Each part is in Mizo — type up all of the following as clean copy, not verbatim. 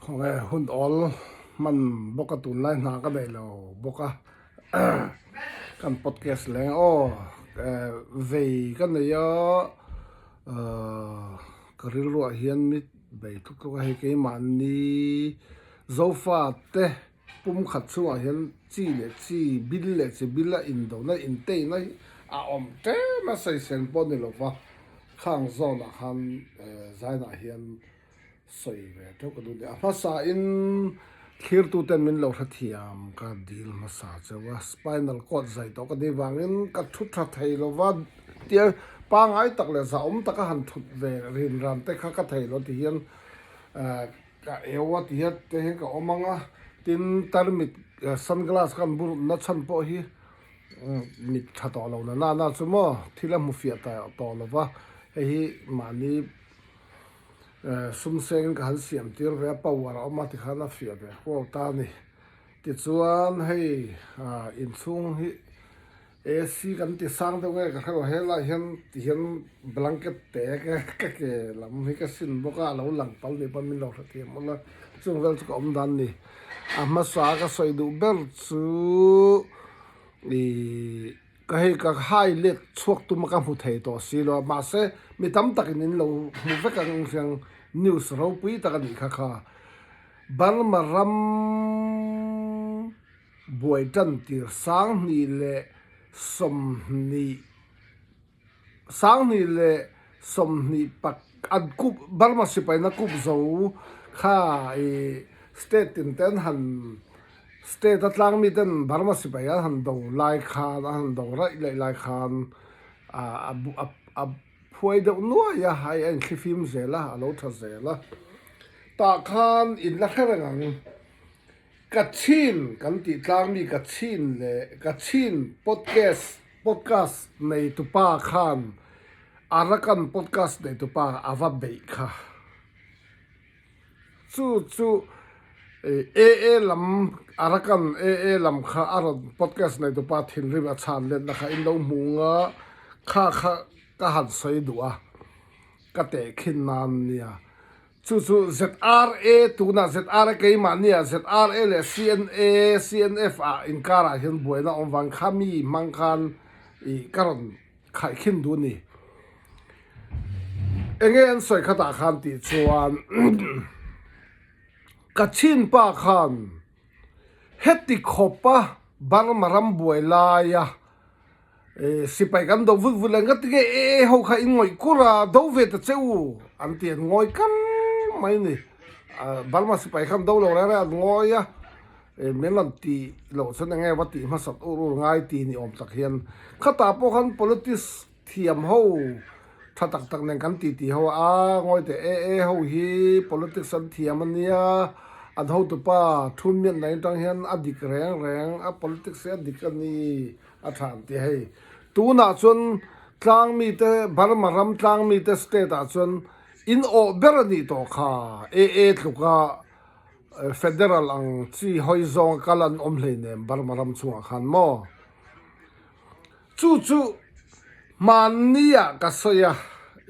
Khawnge hun awl hman bawk a tunlai hna ka nei lo bawk a kan podcast leng aw vei ka nei a ka rilruah hian mit bei tluk tluk a hei keimahni zofa te pumkhat chungah hian chi leh chi bil leh chi bil a indona inteina hi a awm tlem a sawisel pawh a ni lova khang zawnah khan zainah hian sawi ve teuh ka duh ni. A hmasain thlirtuten min lo hrethiam ka dil hmasa cheu a, spinal cord zai tawh ka nih vangin ka thu tha thei lo va, tia pangngai tak leh zahawm taka han thut ve rin ran te kha ka thei lo ti hian ka eu a ti hian te hian ka awm ang a, tin tarmit sunglass ka han burna chhan pawh hi mit tha tawh lo na na chu maw thil a hmu fiah tawh lo va, hei hi mahni Sum sengin ka han siam tir ve a, power a awm a tikhan a fiah ve huau ta a ni. Tichuan hei inchhung hi AC kan ti sang deuh nge ka hre lo, helaiah hian tihian blanket te ka ke lam hi ka sin bawk a, a lo lang pal ni pawn min lo hrethiam awlh a, chung vel chu ka awm dan ni. A hmasa ka sawi duh ber chu ih. Ka hei ka hai let chhuak tum a ka hmu thei tawh si lo a, mahse mi tam takin in lo hmu vek ang hian news ropui tak a nih kha kha. Burma ram buai tan tir 2020 20 pak an kup Burma sipaina kup zo kha ih state tin te an han State a tlang mi ten Burma sipai an han do lai khan an han do raih laih lai khan a a phuai deuh nuai a, hei a inthlifim zel a, a lo tha zel a. Tah khan in la hre reng ang, Kachin kan tih tlang mi Kachin leh Kachin podcast podcast nei tupa khan Arakan podcast nei tupa a va beih kha. Chu chu AA lam Arakan AA lam kha a rawn podcast nei tupa thinrim a chhan letna kha in lo hmu nga kha kha ka han sawi duh a ka tehkhin nan nia. Chu chu ZRA tunah ZRA keimah nia ZRA leh CNA CNF ah inkarah hian buaina awm vang kha mi hmang khan ih ka rawn Khaihkhin duh ni. Enge an sawi khatah khan tih chuan ka chinpa khan heti khawpa Burma ram buai laia sipai kan do vut vut leh ngatinge e ho kha in ngawih kur a do ve ta che u an ti an ngawi kar mai ni. Burma sipai khan do lo reng reng an ngawi a. Min rawn tih loh chuan enge va tih hmasat ur ur ngai ti ni awm tak hian khatah pawh khan politics thiam ho tha tak tak nen kan titi ho a, ngawi teh e e ho hi politics an thiam a nia, an hotupa thu miat na atang hian a dik reng reng a politics hi a dik a ni a tha an ti hei. Tunah chuan tlang mite Burma ram tlang mite state ah chuan in awh ber a nih tawh kha e e tluka Federal ang chi hawi zawng a kal an awm hleinem Burma ram chungah khan maw? Chu chu hmanni ah ka sawi a,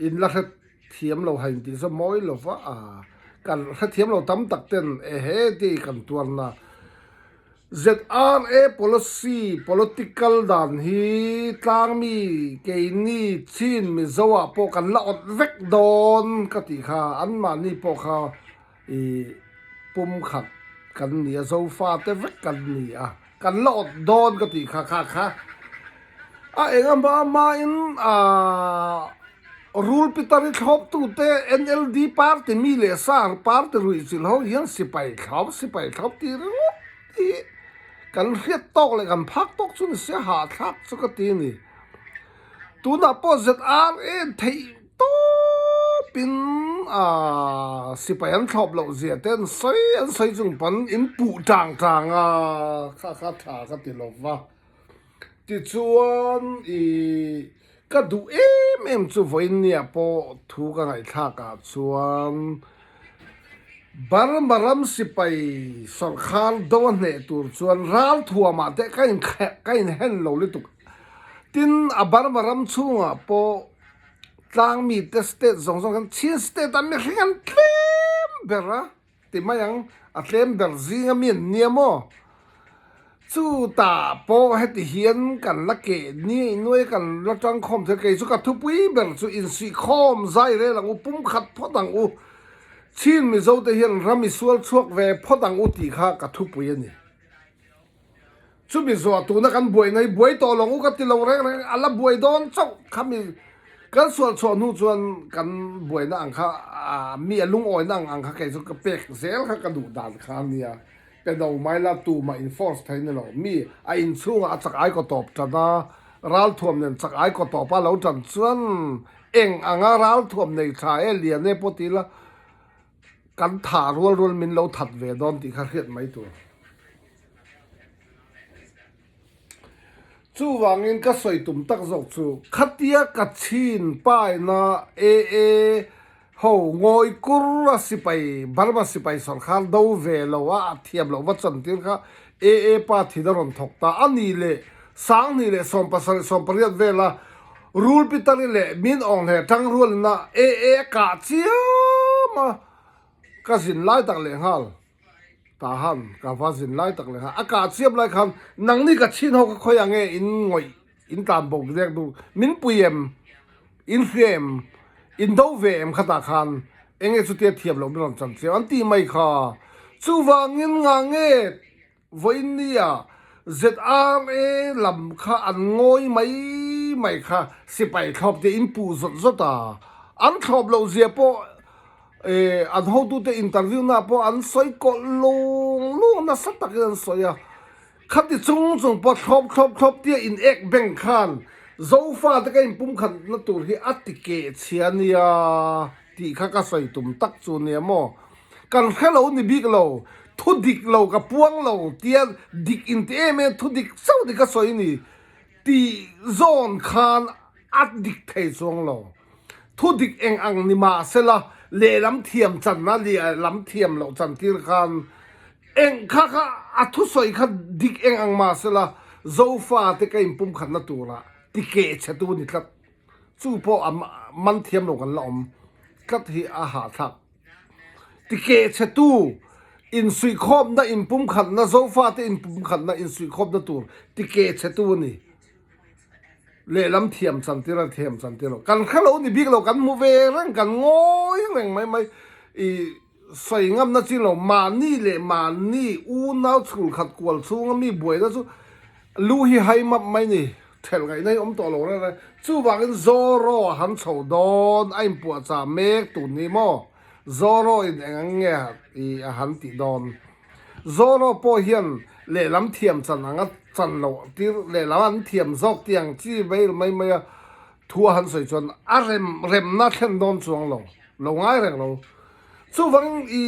in la hre thiam lo hain tih chu mawi lo va a, kan hre thiam lo tam tak ten ehe tih kan tuarna. ZRA policy, political dan hi tlangmi keini Chin Mizo ah pawh kan la awt vek dawn ka tih kha anmahni pawh kha I pumkhat kan ni a, Zofa te vek kan ni a, kan la awt dawn ka tih kha kha kha a eng a hma hmain aah Rul Peter i thlawptute NLD party mi leh sar party ruihchilh ho hian sipai thlawp sipai thlawp tih ringawt hi kan hriat tawk leh kan phak tawk chu ni sia hahthlak chu ka ti a ni. Tunah pawh ZRA theih tawpin sipai an thlawp loh zia te an sawi an sawi chung pawn in puh tang tang a kha kha tha ka ti lo va. Tichuan ih ka duh em em chu vawiin nia pawh thu ka ngaihthlak ah chuan Burma ram sipai sawrkhar do a hneh tur chuan ralthuam ah te ka ka inhen lo lutuk. Tin, a Burma ram chhungah pawh tlangmite state zawng zawng hian Chin state ah mihring an tlem ber a. ti mai ang, a tlem ber zinga mi an nia maw? Chutah pawh heti hian kan la keh ni nuai kan la tangkhawm thei kei chu ka thupui ber chu insuihkhawm zai rel ang u, pumkhat phawt ang u, Chin Mizo te hian ram i sual chhuak ve phawt ang u tih kha ka thupui a ni. Chumi zuah tuna kan buaina hi buai tawh lo ang u ka ti lo reng reng, a la buai dawn chauh khami kan sual chhuah hnu chuan kan buaina ang kha mi a lungawina ang ang kha kei chu ka pek zel kha ka duh dan kha a nia. Pe no mai la tumah in force thei ni lo. Mi a inchhungah a chak ai kaw tawp tan a, ralthuam nen chak ai kaw tawp a lo tan chuan eng anga ralthuam nei tha e lian e pawh ti ila kan thah rual rual min lo that ve dawn tih kha hriat mai tur. Chuvangin ka sawi tum tak zawk chu khatia ka chhin paina AA ho ngawi kur a sipai Burma sipai sawrkar do ve lo a a thiam loh va chantir kha AA pa thin a rawn thawk ta a ni leh 2000 leh 17 18 vela Rul Pitari leh Min Aung Hle tangrualina AA a kah chiam a ka zin lai tak lehnghal. Tah han ka va zin lai tak leh kha a kah chiam lai khan nangni ka chhin ho ka khawi ang e in ngawih in tlan bawk dek duh min pui em in hria em in do ve em khatah khan enge chutia thiam loh min rawn chan chiam an tih mai kha chuvangin ngah nge Vawiinnia ZRA lam kha an ngawi mai mai kha sipai thlawp te in puh zawt zawt a an thlawp loh zia pawh Eh, an hotute interview na pawh an sawi kawlh lung lung nasa takin an sawi a. Khati chung chung pawh thlawp thlawp thlawp tia in ek beng khan Zofa te ka inpumkhat na tur hi a ti keh chhia nia tih kha ka sawi tum tak chu nia maw. Kan hre lo ni bik lo, thu dik lo ka puang lo tia dik inti em em thu dik chauh ni ka sawi ni tih zawn khan a dik thei chuang lo. Thu dik eng ang ni mah sela, lehlam thiam channa lehlam thiam loh chantir khan eng kha kha a thusawi kha dik eng ang mah sela, Zofate ka inpumkhatna tura ti keh chhetu ni tlat. Chu pawh a man thiam lo kan la awm tlat hi a hahthlak. Ti keh chhetu insuihkhawmna inpumkhatna Zofate inpumkhatna insuihkhawmna tur ti keh chhetu a ni. Lehlam thiam chantir a thiam chantir lo. Kan hre lo ni bik lo, kan hmu ve reng, kan ngawi reng mai mai. I sawi ngamna chi lo, mahni leh mahni unau chhul khat kual chhunga mi buaina chu lu hi hai map mai ni. Thelh ngaihna hi awm tawh lo reng reng. Chuvangin Zoro a han chho dawn, a inpuahchah mek tun hi maw? Zoro in eng ang nge i a han tih dawn? Zoro pawh hian lehlam thiam chan anga chan loh tir lehlam an thiam zawk tih ang chi mai mai mai a thu a han sawi chuan a rem remna thlen dawn chuang lo, lo ngai reng lo. Chuvang i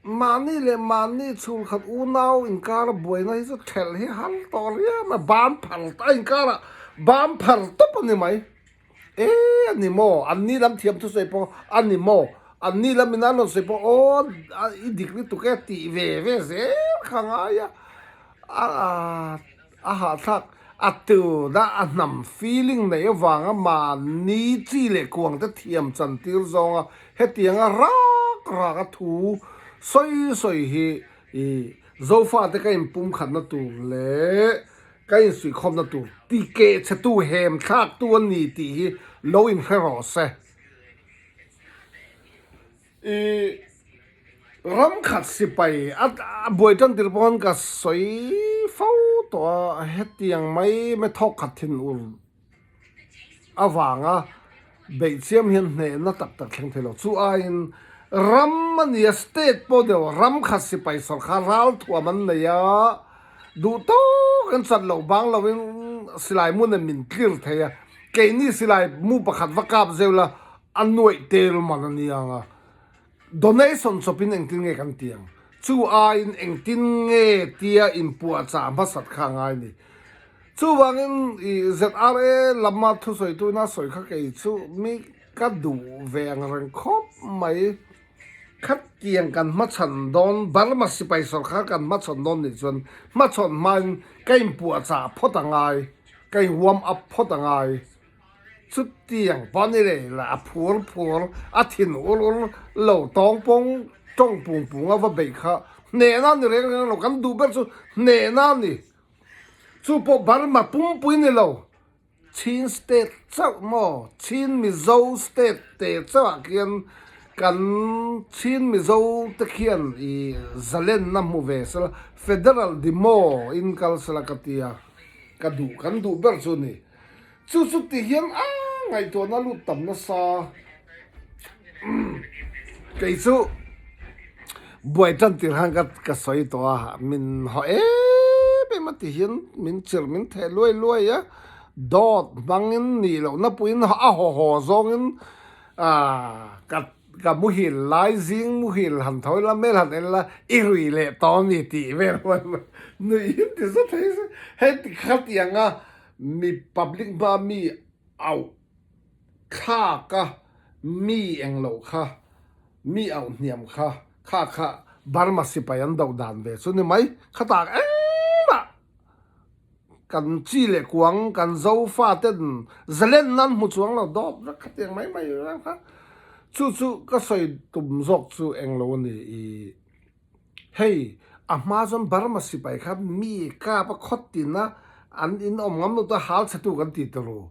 mahni leh mahni chhungkhat unau inkara buaina hi chu thelh hi har tawh riau mai, ban phar a inkarah ban phar tawp a ni mai. E a ni maw? An ni lam thiam thusawi pawh a ni maw? An ni lam in an rawn sawi pawh aw i dik lutuk e tih ve ve zel kha ngai a, a a hahthlak a tuna a hnam feeling neih avanga mahni chi leh kuang te thiam chan tir zawnga hetianga rak rak a thu sawi sawi hi i Zofate ka inpumkhatna tur leh Ka insuihkhawmna tur ti keh chhetu hem thlaktu a ni tih hi lo inhre rawh se. I ram khat sipai a buai tan tir pawh khan ka sawi fo tawh a, hetiang mai mai thawk khat thin ur avanga beih chiam hian hnehna tak tak thleng thei lo. Chu aiin ram a nia, state pawh deuh ram khat sipai sawrkar ralthuam an nei a, duh tawk an chat loh bang lovin silai mu nen min tlir thei a, keini silai mu pakhat va kap zeu la a nuaih tel man a nia ang a. Donation chawpin engtin nge kan ti ang? Chu aiin engtin nge tia inpuahchah hmasat kha a ngai ni. Chuvangin i ZRA lama thusawitu ina sawi kha kei chu mi ka duh ve ang reng khawp mai. Khatiang kan hmachhan dawn, Burma sipai sawrkar kan hmachhawn dawn nih chuan hmachhawn hmain ka inpuahchah phawt a ngai, ka in warm up phawt a ngai. Chutiang pawh ni leh la a phur phur, a thin ur ur lo tawng pawng. Tawng pung punga va beih kha hnehna ni reng reng lo, kan duh ber chu hnehna a ni. Chu pawh Burma pumpui ni lo, Chin state chauh maw, Chin Mizo state te chauh ah khian kan Chin Mizo te khian i zalenna hmu ve sela, Federal demo in kal sela ka tia, ka duh, kan duh ber chu a ni. Chu chu ti hian a ngaihtuahna lut tam nasa. Kei chu buai tan tir khan ka ka sawi tawh a, min haw em em a ti hian min chirh min theh luai luai a, dawt hmangin nih lohna puiin a haw haw zawngin ah ka ka muhil lai zing muhil han tho ila mel han en ila i rui leh tawh a ni tih vel nuih in ti za thei se heti khatianga Mi public hma mi auh thlak a mi eng loh kha, mi auh hniam kha, kha kha Burma sipai an do dan ve chu ni mai. Khatak engmah kan chi leh kuang kan Zofa ten zalen nan hmu chuang lo dawt vek khatiang mai mai reng kha. Chu chu ka sawi tum zawk chu eng lo a ni i. Hei, a hma chuan Burma sipai kha mi kap a khawt tin a, an in awm ngam lo ta hal chhe tu kan ti ta ru.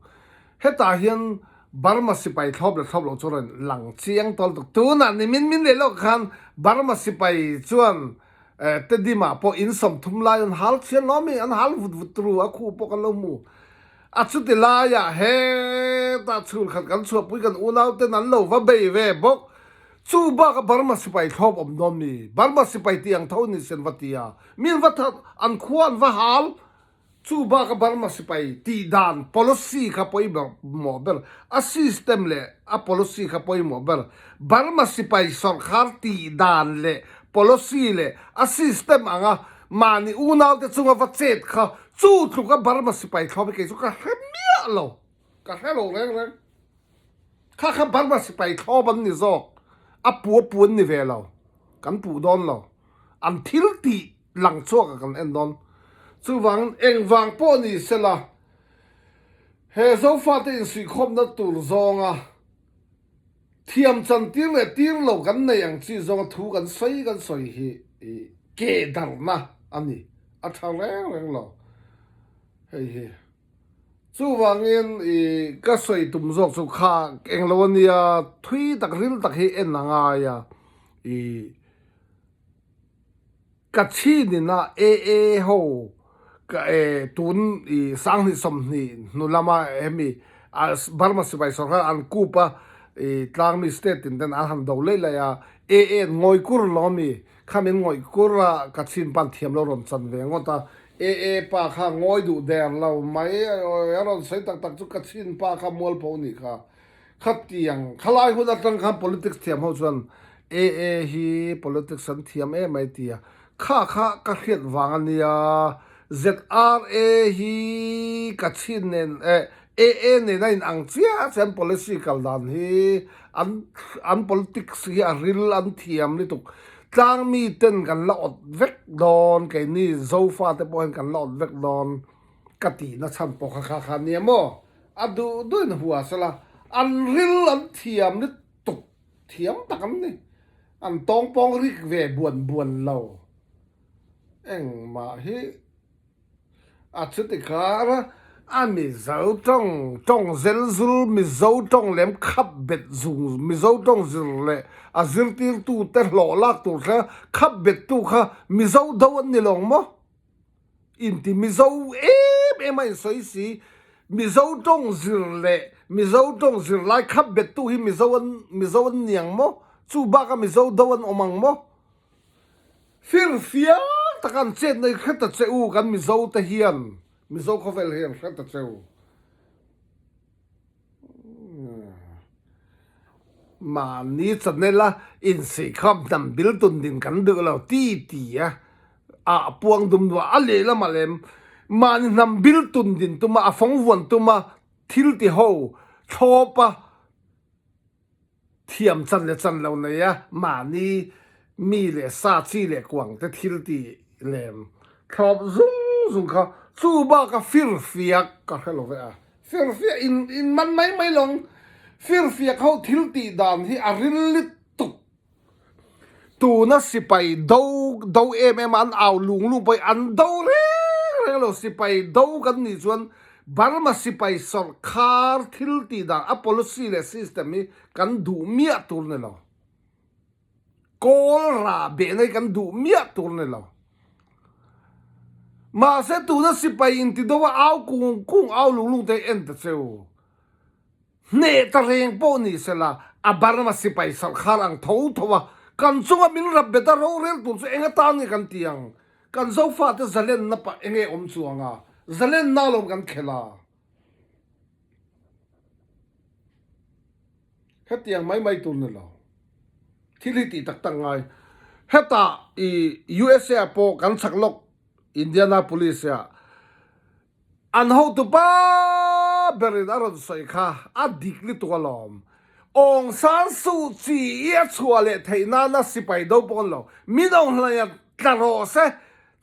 Hetah hian Burma sipai thlawp leh thlawp loh chu rawn lang chiang tawl tuk. Tunah ni min min leh lawk khan Burma sipai chuan Tedim-ah pawh in 30 lai an hal chhian lo ami, an hal vut vut ru, a khuh pawh kan lo hmu. A chuti laiah hetah chhulkhat kan chhuahpui kan unauten an lo va bei ve bawk. Chu baka Burma sipai thlawp awm dawn mi? Burma sipai tih ang tho ni sen va ti a, mi an va that, an khua an va hal. Chu baka Burma sipai tih dan policy kha pawimawh ber, a system leh a policy kha pawimawh ber. Burma sipai sawrkhar tih dan leh policy leh a system anga mahni unaute chunga va chet kha chu tluka Burma sipai thlawp hi kei chu ka hre miah lo, ka hre lo reng reng. Kha kha Burma sipai thlawp an ni zawk, a pu a pu an ni ve lo, kan puh dawn lo, an thil tih lang chhuak ah kan en dawn. Chuvangin engvang pawh ni sela, he Zofate insuihkhawmna tur zawnga thiam chan tir leh tir lo kan nei ang chi zawnga thu kan sawi kan sawi hi ke darhna a ni, a tha reng reng lo hei hi. Chuvangin i ka sawi tum zawk chu kha eng lo a nia, thui tak ril tak hi en a ngai a, i ka chhin ina AA ho ka e tun i sanghnih 20 hnu lama hemi Burma sipai sawrkar an kup a, i tlangmi state tin ten an han do laih laih a, AA an ngawi kur lo ami, kha min ngawih kur a ka chhin pan thiam lo rawn chan ve ngawt a, AA pa kha ngawi duh der lo mai a rawn sawi tak tak chu ka chhin pa kha mualpho nih kha khatiang khalai hun atang khan politics thiam ho chuan AA hi politics an thiam em mai tia kha kha ka hriat vang a nia ZRA hi ka chhin nen eh AA nen a in ang chiah chiah an policy kal dan hi an an politics hi a ril an thiam lutuk Tlang mi ten kan la awt vek dawn, keini Zofa te pawh hian kan la awt vek dawn ka tih na chhan pawh kha kha kha nia maw? A duh duh in hua sela, an ril an thiam lutuk thiam tak an ni, an tawng pawng rik ve buan buan lo engmah hi. A chuti kar a Mizo tawng tawng zel zul Mizo tawng lem khap bet zung Mizo tawng zir leh a zirtirtu te hlawh lak tur thlenga khap bet tu kha Mizo do an ni lawng maw? Inti Mizo em em a insawi si Mizo tawng zir leh Mizo tawng zir lai khap bet tu hi Mizo an Mizo an ni ang maw? Chu baka Mizo do an awm ang maw? Firfiak taka an chetna hi hre ta che u kan Mizo te hian, Mizo khawvel hian hre ta che u. Mahni channel a insuihkhawm hnam bil tun din kan duh lo ti ti a, ah puang dum duah a lehlam ah lem mahni hnam bil tun din tuma a fawng vuan tuma thil ti ho thlawp a, Thiam chan leh chan lo nei a, mahni mi leh sa chi leh kuang te thil ti lem thlawp zung zung kha chu bak a firfiak ka hre lo ve a, firfiak in in man mai mai lawng, firfiak ho thil tih dan hi a ril lutuk. Tuna sipai do do em em a an au lung lung pawh hi an do reng reng lo. Sipai do kan nih chuan Burma sipai sawrkhar thil tih dan a policy leh system hi kan duh miah tur ni lo. Kawl rah behna hi kan duh miah tur ni lo. Mahse tuna sipai inti do a au kung kung au lung lung te hi en ta che u. Hneh ta reng pawh ni sela, a Burma sipai sarkhar ang tho tho a, kan chunga min rap bet a rorel tur chu eng atan nge kan ti ang? Kan Zofate zalenna pah eng nge awm chuang a? Zalenna alawm kan khelh a. Hetiang mai mai tur ni lo. Thil hi tih tak tak ngai. Hetah i USA ah pawh kan chak lawk Indianapolis ah An hotu pa berin a rawn sawi kha a dik lutuk alawm. Aung San Suu Kyi i a chhuah leh theih nana sipai do pawh an lo. Min Aung Hlaing a tla rawh se,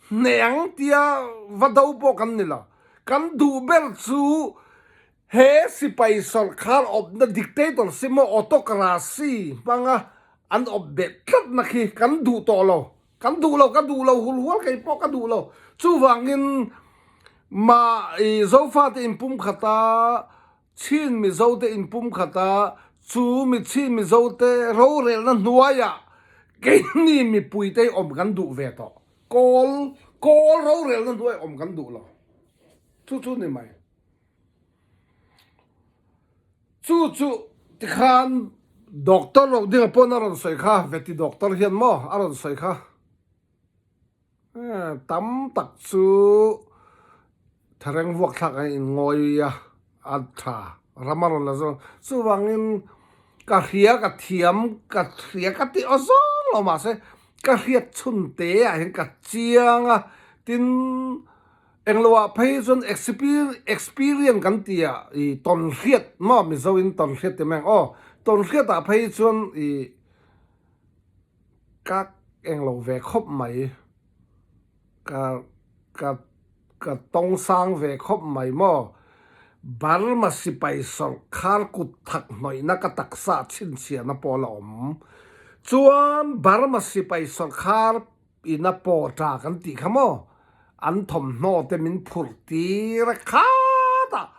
hneng tia va do pawh kan ni lo. Kan duh ber chu he sipai sawrkhar awpna dictatorship maw autocracy hmanga an awp beh tlatna khi kan duh tawh lo. Kan duh lo, ka duh lo hul hual kei pawh ka duh lo. Chuvangin mah i Zofate inpumkhat a, Chin Mizote inpumkhat a, chu mi Chin Mizote rorelna hnuaiah keini mipuite awm kan duh ve tawh. Kawl, kawl rorelna hnuaiah awm kan duh lo. Chu chu ni mai. Chu chu tikhan doctor lo dinga pawn a rawn sawi kha, veti doctor hian maw a rawn sawi kha. Tam tak chu thareng vuak thlak a in ngawi a, a tha ram a rawn la zawng. Chuvangin ka hria ka thiam ka hria ka tih aw zawng lo mahse ka hriat chhun te ah hian ka chiang a, tin Engloah phei chuan experience kan ti a, i tawnhriat maw Mizo in tawnhriat ti mai ang aw, tawnhriat ah phei chuan i ka englo ve khawp mai, ka ka ka tawng sang ve khawp mai maw, Burma sipai sawrkhar kut thak hnawihna ka taksa chhinchhiahna pawh a la awm, chuan Burma sipai sawrkhar Ina pawta kan tih kha maw? An thawmhnaw te min phurh tir a khat a,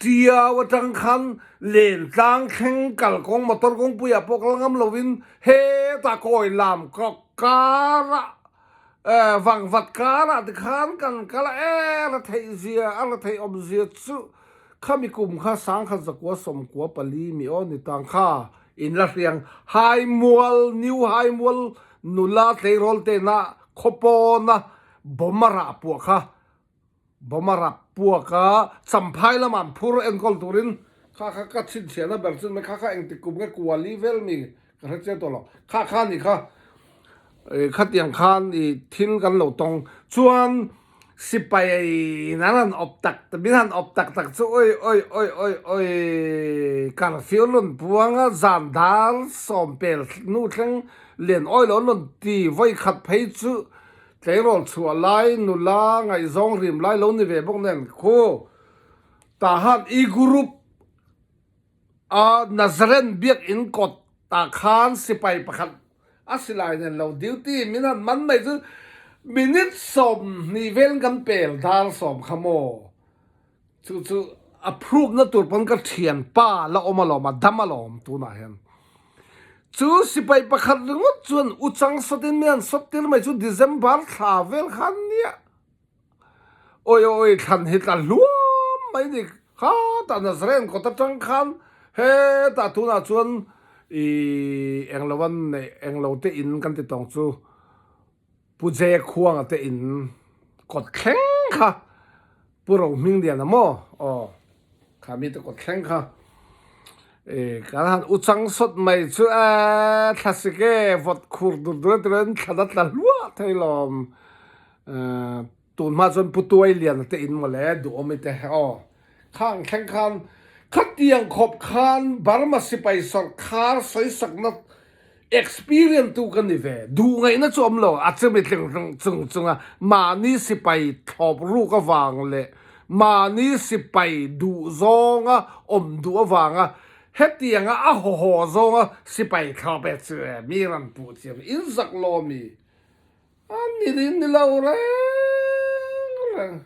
Tiau atang khan lentlang thleng kalkawng motor kawngpuiah pawh kal ngam lovin hetah kawi lam karah eh vangvat karah tikhan kan kal a e ra theih zia a ra theih awm zia chu khami kum kha sangkhat zakua sawmkua pali mi aw ni tang kha In la hriang Haimual, New Haimual nula tleirawl tena khawpawna bomb a rah puah kha, bomb a rap puak a, Champhai lamah an phur enkawl turin kha kha ka chhinchhiahna ber chu mai kha kha engtik kum nge kuali vel mi ka hre chiang tawh lo, kha kha a nih kha, khatiang khan i thil kan lo tawng chuan Sipai in an han awp tak min han awp tak tak chu oi oi oi oi oi curfew an rawn buang a zan dar sawmpel hnu thleng len awi lo an rawn ti vawi khat phei chu tleirawl chhuah lai nula ngaihzawng rim lai lo ni ve bawk nen khu tah han i group A Nazaren biakinn kawt ah khan sipai pakhat a silai nen lo duty min han man mai chu minute 20 vel kan pel dar sawm kha maw? Chu chu a proof na tur pawn ka thian pa la awm alawm a dam alawm tunah hian. Chu sipai pakhat ringawt chuan u chang sawtin min han sawt tir mai chu December thla vel khan nia. Awi awi thlan hi tla hluam mai ni kha tah Nazareth kawt atang khan hetah tunah chuan ih englo an neih englo te in kan ti tawng chu Pu Je Khuanga te in kawt thleng kha Pu Rohmingliana maw aw kha mi te kawt thleng kha ih kan han u chang sawt mai chu e thlasik e vawt khur dur dur a tiin thlan a tla hluah thei lawm. Tun hma chuan Pu Tuai Liana te in mawle duhawm i te aw. Khang thleng khan khatiang khawp khan Burma sipai sawrkhar sawisakna experience tu ka ni ve. Duh ngaihna chu awm lo, a chumi tling chung chunga mahni sipai thlawp ruk avang leh mahni sipai duh zawnga awm duh avanga. Hetianga a haw haw zawnga sipai thlawp e chu e mi rawn puh chiam in zak law mi a ni rin ni lo reng reng.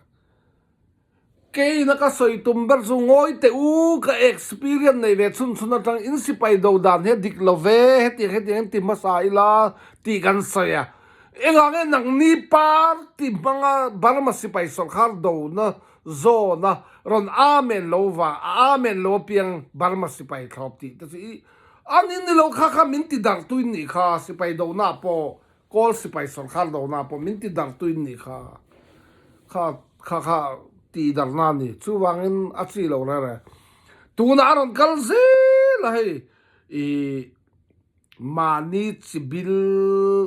Keina ka sawi tum ber chu ngawi teh u ka experience nei ve chhun chhun atang in sipai do dan hi a dik lo ve hetiang hetiang in ti hmasa ila tih kan sawi a. Engah nge nangni party hmanga Burma sipai sawrkar dona zawna rawn amen lo vang a amen lo apiang Burma sipai thlawp tih te chu i an in ni lo kha kha min ti darh tuin nih kha sipai dona pawh Kawl sipai sawrkar dona pawh min ti darh tuin nih kha kha kha kha ti darhna a ni chuvangin a chi lo rere tunah a rawn kal zel a hei i Mahni chibil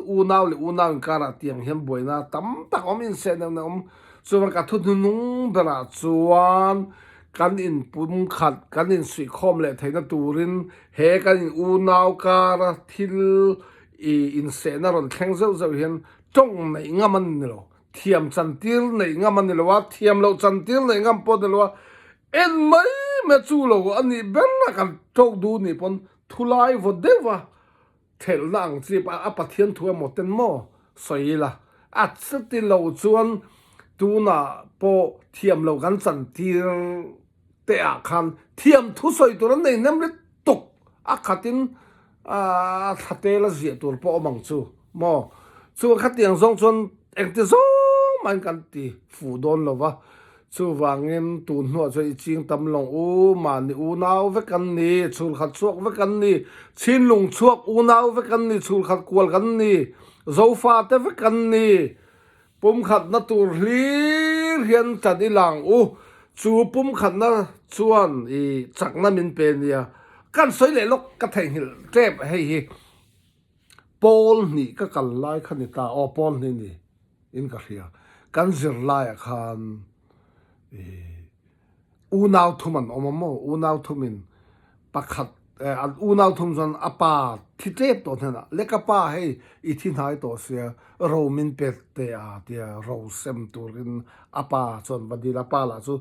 unau leh unau inkarah tiang hian buaina tam tak awm inseh neuh neuh awm. Chuan ka thu hnuhnung berah chuan kan inpumkhat, kan insuihkhawm leh theihna turin he kan in unau kara thil i insehna rawn thleng zeuh zeuh hian tawng neih ngam a ni lo. Thiam chantir neih ngam a ni lo a, thiam loh chantir neih ngam pawh a ni lo a, en mai mai chu lo a nih ber a kan tawk duh nih pawn Thulai vaw deuha thelhna ang chi a Pathian thu emaw ten maw sawi ila, a chuti lo chuan tunah pawh thiam lo kan chantir te ah khan thiam thu sawi tur an nei hnem rit tuk a khatin a thla tel a ziah tur pawh awm ang chu maw chuan khatiang zawng chuan engti zawng mahin kan ti fuh dawn lo va. Chuvangin tun hnuah chuan i ching tam lawng u, mahni unau vek an ni, chhulkhat chhuak vek an ni, chhinlung chhuak unau vek an ni, chhulkhat kual kan ni, Zofate vek an ni. Pumkhatna tur hlir hian tan i lang u, chu pumkhatna chuan i chakna min pe nia. Kan sawi leh lawk ka theihnghilh tep hei hi. Pawl hnih ka kal lai kha ni ta, aw pawl hnih ni in ka hria. Kan zir laiah khan ih unau thum an awm a maw, unau thumin pakhat eh an unau thum chuan a pa thi tep tawh hnenah leka pa hei i thi hnai tawh sia ro min pe teh a tia ro sem turin a pa chuan va dil a, pa lah chu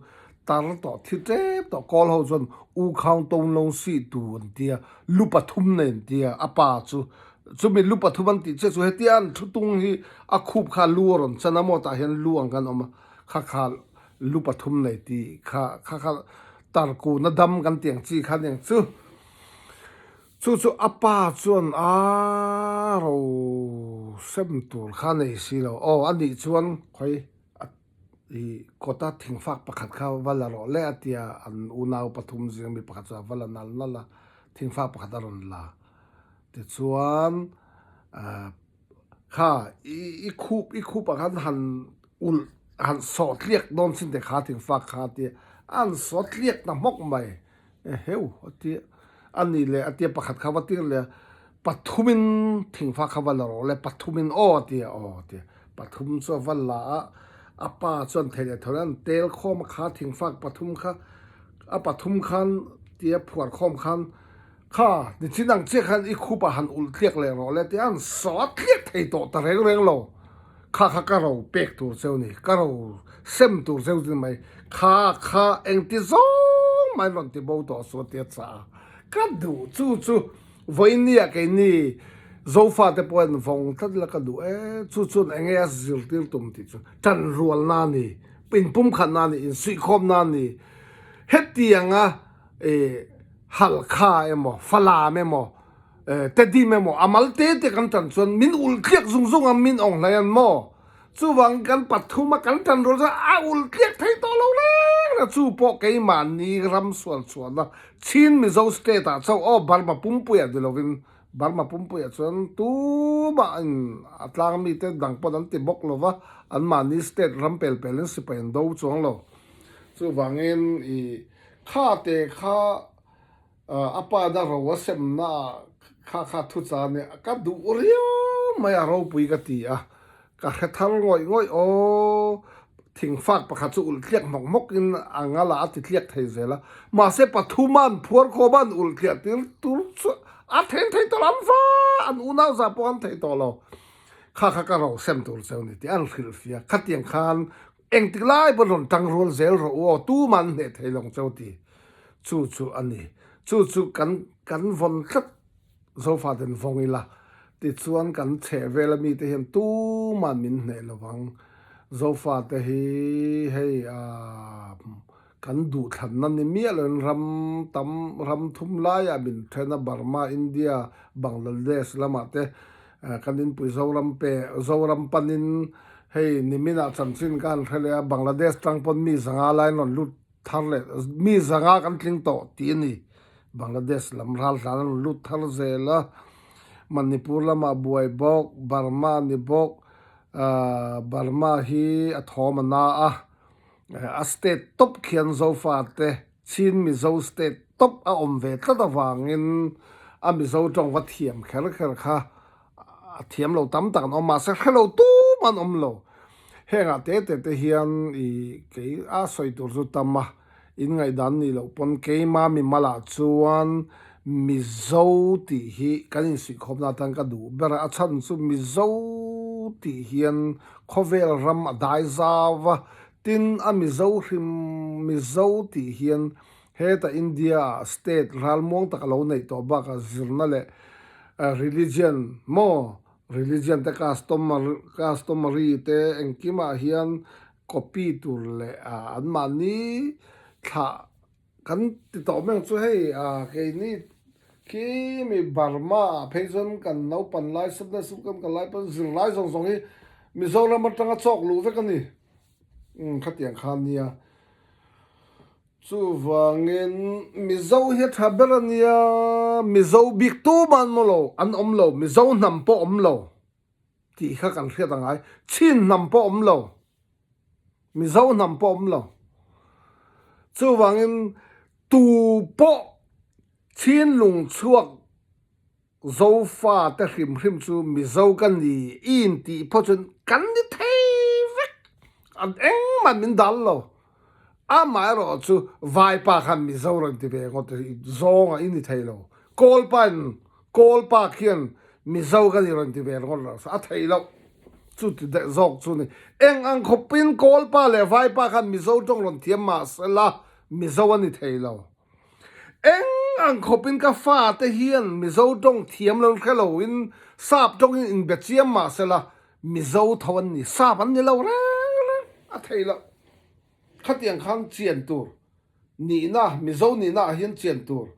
tar tawh thi tep tawh kawl ho chuan u khang tawng lo sih tu an tia lu pathum nei an tia a pa chu chumi lu pathum an tih chiah chu hetia an thu tung hi a khup kha lu a rawn chan a maw tah hian lu ang khan awm a kha kha lu pathum nei tih kha kha kha tarkuna dam kan tih ang chi kha aniang chu chu chu a pa chuan a ro sem tur kha nei si lo aw a nih chuan khawi a I kawta thingfak pakhat kha va la rawh le a tia an unau pathum zing mi pakhat chu a va la nal nal a, thingfak pakhat a rawn la. Tichuan kha i khup i khupah khan han ulh han sawh tliak dawn chin te kha thingfak kha a tia, a han sawh tliak ta hmawk mai. Eheu a ti a ni leh a tia pakhat kha va tir leh a pathumin thingfa kha va la rawh le pathumin aw a ti a aw a ti a pathum chu a va la a a pa chuan thei leh tho an tel khawm a kha thingfak pathum kha a pathum khan tia phuar khawm khan kha nichin ang chiah khan i khup ah han ulh tliak leh rawh le tia an saw tliak thei tawh ta reng reng lo. Kha kha ka ro pek tur cheu ni, ka ro sem tur cheu ni mai, kha kha engti zawng mai rawn ti bo tawh suh tia chah a, ka duh chu chu vawinia keini Zofa te pawh hian vawng tlat ila ka duh e, chu chuan enge a zirtir tum tih chu tanrualna a ni, inpumkhatna a ni, insuihkhawmna a ni, hetianga ih Halkha emaw Falam emaw Tedim emaw a mal te te kan tan chuan min ulh tliak zung zung a min awng hlai an maw? Chuvangin kan pathum a kan tan rual chuan a ulh tliak thei tawh lo reng reng chu pawh keimahni ram sual chhuahna Chin Mizo state ah chauh aw Burma pumpuiah ni lovin Burma pumpuiah chuan tumah in a tlang mite dang pawn an ti bawk lova anmahni state ram pel pelin sipai an do chuang lo. Chuvangin i kha te kha A pa na ro a semna ah kha kha thu cha nia ka duh riau mai a ropui ka ti a, ka hre thar ngawih ngawih aw, thingfak pakhat chu ulh tliak hnawk hmawk in a ngal ah a ti tliak thei zel a, mahse pathum a an phuar khawm a an ulh tliah tir tur chu a then thei tawh lo an va an unau zah pawh an thei tawh lo, kha kha ka ro sem tur cheu ni tih an hrilh fia khatiang khan Engtik lai pawn rawn tang rual zel rawh u aw, tumah an hneh thei lo ang cheu ti. Chu chu a ni. Chu chu kan kan vawn tlat Zofaten vawng ila tichuan kan chheh vela mite hian tuman min hneh lovang. Zofate hi hei aah kan duhthlanna ni miah loin ram tam ram thum laiah min then a Burma, India, Bangladesh lamah te kan inpui Zoram pe Zoram panin hei niminah chanchin ka han hre leh a Bangladesh tang pawn mi zanga laiin rawn lut thar leh mi zanga kan tling tawh tih a ni. Bangladesh lam ral hlan an rawn lut thar zel a, Manipur lamah buai bawk, Burma ni bawk, ahh Burma hi a thawm a na a, a state tawp khian Zofa te Chin Mizo state tawp a awm ve tlat avangin a Mizo tawng va thiam kher kher kha a thiam lo tam tak an awm mahse hre lo tum an awm lo. Hengah te te te hian i kei a sawi tur chu tam a, in ngaihdan nih loh pawn keima mimalah chuan Mizo tih hi kan insuihkhawmna atan ka duh ber a, a chhan chu Mizo tih hian khawvel ram a dai zau va, tin a Mizo hrim Mizo tih hian Heta India ah state ralmuang tak a lo neih tawh bakah zirna leh religion maw religion te customary te engkimah hian copy tur leh anmahni thlah kan ti tawh mai ang chu hei keini khi mi Burma ah phei chuan kan naupan lai Sunday school kan kal lai pawn zirlai zawng zawng hi Mizoram atanga chawk luh vek a ni khatiang kha nia. Chuvangin Mizo hi a tha ber a nia, Mizo bik tumah an maw lo, an awm lo, Mizo hnam pawh awm lo tih kha kan hriat a ngai, Chin hnam pawh awm lo, Mizo hnam pawh awm lo. Chuvangin tu pawh Chin lung chhuak Zofa te hrim hrim chu Mizo ka ni i intih pawh chuan kan ni thei vek, an engmah min dal lo. Amaherawh chu Vaipa khan Mizo rawn ti ve ngawt zawnga i ni thei lo. Kawlpa in Kawlpa khian Mizo ka ni rawn ti ve ngawt lo a thei loh. Chu ti deuh zawk chu ni. Eng ang khawpin Kawlpa leh Vaipa khan Mizo tawng rawn thiam mahsela Mizo a ni thei lo. Eng ang khawpin ka fate hian Mizo tawng thiam lo hre loin Sap tawngin inbe chiam mah sela Mizo tho an ni, Sap an ni lo reng reng a thei loh. Khatiang khan chian tur nihna, Mizo nihna ah hian chian tur.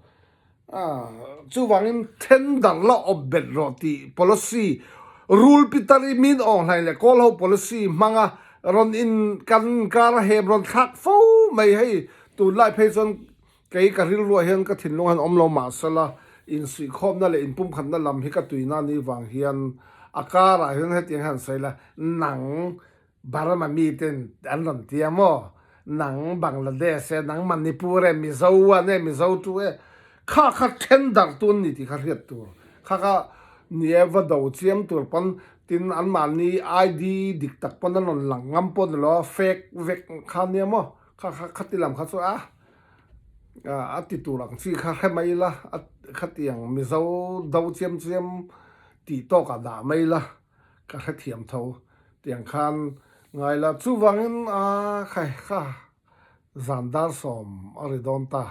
Chuvangin then dar la awp bet rawh tih policy rule pitar i min awng hlai leh kawl ho policy hmanga rawn in kan inkar a hem rawn thlak fo mai hei Tunlai phei chuan kei ka rilruah hian ka thinlung hian awm lo mahsela insuihkhawmna leh inpumkhatna lam hi ka tuina ni vang hian a karah hian hetiang hian sawi la, nang Burma miten an rawn ti a maw, nang Bangladesh e, nang Manipur e, Mizo an e, Mizo tu e, kha kha then darh tu an ni tih kha hriat tur, kha kha ni e va do chiam tur pawn tin anmahni ID dik tak pawn an rawn lang ngam pawh ni lo a, fake vek kha nia maw. Kha kha khati lam kha chu a a ti tur ang chi kha hre mai ila a khatiang Mizo do chiam chiam tih tawk ah dah mai ila ka hrethiam tho tiang khan ngai la chuvangin a khai kha zan dar sawm a ri dawn ta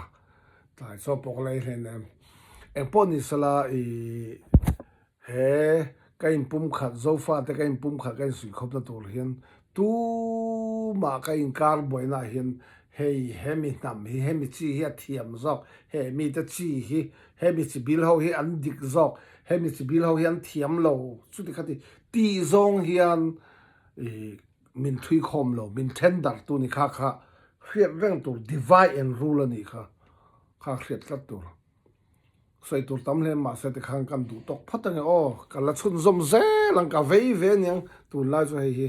tlai chaw pawh ka la ei hlein em engpawh ni sela ih He ka inpumkhat, Zofate ka inpumkhat ka insuihkhawpna tur hian tumah ka inkar buainaah hian hei hemi hnam hi, hemi chi hi a thiam zawk, he mite chi hi, hemi chi bil ho hi an dik zawk, hemi chi bil ho hi an thiam lo, chuti khati tih zawng hian ih min thuikhawm lo, min then darhtu ni kha kha hriat reng tur divide and rule a nih kha, kha hriat tlat tur. Sawi tur tam hle mahse tikhan kan duh tawk phawt ange aw, ka la chhunzawm zel ang ka vei ve aniang tunlai chu hei hi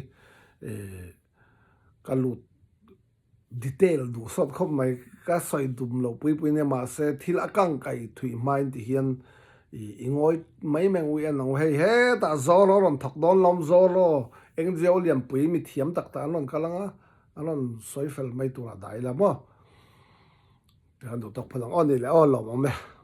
ka lut detail duh sawt khawp mai ka sawi dum lo pui pui nia mahse thil a kang kai thui hmain ti hian i ngawi mai mai ang u en ang u hei hetah Zoro rawn thawk dawn lawm Zoro NGO lianpui mi thiam tak tak an rawn kal ang a an rawn sawi fel mai turah dah ila maw. Kan duh tawk phawt ang aw ni leh aw lawm awm e.